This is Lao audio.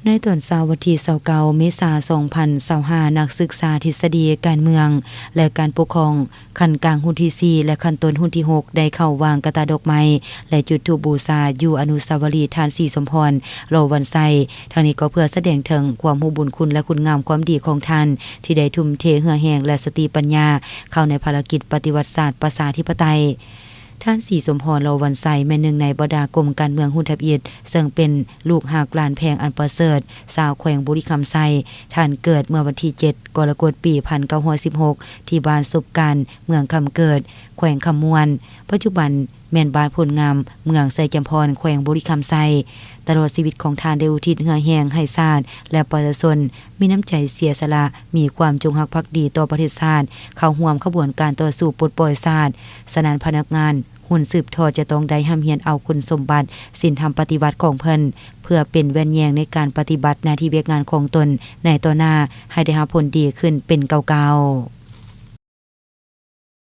ໃນຕອນເຊົ້າວັນທີຊາວເກົ້າ ເມສາ ສອງພັນຊາວຫ້າ ນັກສຶກສາທິດສະດີການເມືອງ ແລະ ການປົກຄອງຂັ້ນກາງຮຸ່ນທີສີ່ ແລະ ຂັ້ນຕົ້ນຮຸ່ນທີຫົກ ໄດ້ເຂົ້າວາງກະຕ່າດອກໄມ້ ແລະ ຈຸດທູບບູຊາຢູ່ອະນຸສາວະລີທ່ານ ສີສົມພອນ ຫຼໍ່ວັນໄຊ. ທັງນີ້ກໍເພື່ອສະແດງເຖິງຄວາມຮູ້ບຸນຄຸນ ແລະ ຄຸນງາມຄວາມດີຂອງທ່ານ ທີ່ໄດ້ທຸ່ມເທເຫື່ອແຮງ ແລະ ສະຕິປັນຍາເຂົ້າໃນພາລະກິດປະຕິວັດຊາດປະຊາທິປະໄຕ. ທ່ານ ສີສົມພອນ ຫຼໍ່ວັນໄຊ ແມ່ນໜຶ່ງໃນບັນດາກົມການເມືອງຮຸ່ນທຳອິດ ເຊິ່ງເປັນລູກຮັກຫຼານແພງອັນປະເສີດ ຊາວແຂວງບໍລິຄຳໄຊ. ທ່ານເກີດເມື່ອວັນທີເຈັດ ກໍລະກົດ ປີພັນເກົ້າຮ້ອຍສິບຫົກ ທີ່ບ້ານສົບການ ເມືອງຄຳເກີດ ແຂວງຄຳມ່ວນ, ປັດຈຸບັນແມ່ນບ້ານໂພນງາມ ເມືອງໄຊຈຳພອນ ແຂວງບໍລິຄຳໄຊ. ຕະຫຼອດຊີວິດຂອງທ່ານໄດ້ອຸທິດເຫື່ອແຮງໃຫ້ຊາດ ແລະ ປະຊາຊົນ, ມີນ້ຳໃຈເສຍສະຫຼະ, ມີຄວາມຈົງຮັກພັກດີຕໍ່ປະເທດຊາດ, ເຂົ້າຮ່ວມຂະບວນການຕໍ່ສູ້ປົດປ່ອຍຊາດ. ສະນັ້ນ ພະນັກງານຮຸ່ນສືບທອດຈະຕ້ອງໄດ້ຮ່ຳຮຽນເອົາຄຸນສົມບັດ, ສິນທຳປະຕິວັດຂອງເພິ່ນ ເພື່ອເປັນແວ່ນແຍງໃນການປະຕິບັດໜ້າທີ່ວຽກງານຂອງຕົນໃນຕໍ່ໜ້າ ໃຫ້ໄດ້ຮັບຜົນດີຂຶ້ນເປັນເກົ່າໆ.